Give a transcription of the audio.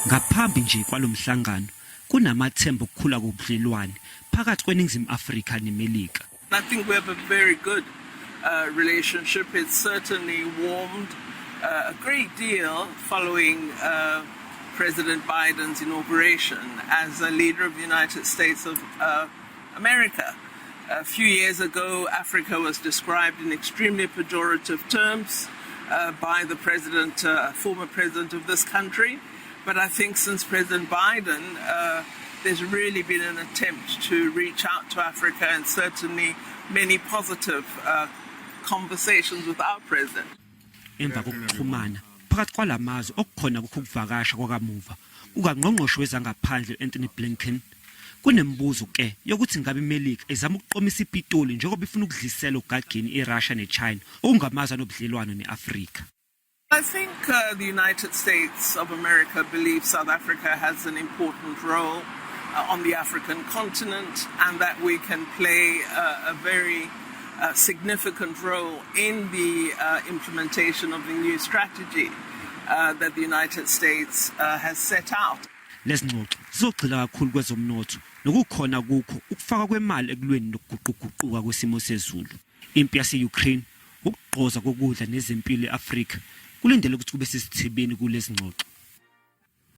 Ngaphambi nje kwalomhlangano kunamathemba okukhula kobudlelwane phakathi kweNingizimu Afrika neMelika. I think we have a very good relationship. It's certainly warmed a great deal following President Biden's inauguration as a leader of the United States of America. A few years ago, Africa was described in extremely pejorative terms by the president, former president of this country. But I think since President Biden, there's really been an attempt to reach out to Africa and certainly many positive conversations with our president. Emva kokuxhumana phakathi kwalamazwe okukhona kukho ukuvakasha kwakamuva kukaNgqongqoshe wezangaphandle Anthony Blinken, kunemibuzo ke yokuthi ngabe iMelika izama ukuqomisa iPitoli njengoba ifuna ukudlisela ogageni iRussia neChina, okungamazwe anobudlelwano neAfrika. I think the United States of America believes South Africa has an important role on the African continent and that we can play a very significant role in the implementation of the new strategy that the United States has set out. Lezingxoxo zizogxila kakhulu kwezomnotho nokukhona kukho ukufaka kwemali ekulweni nokuguquguquka kwesimo sezulu, impi yase-Ukraine, ukugqoza kokudla nezempilo e-Afrika kulindele ukuthi kube sesithebeni kulezi ngxoxo.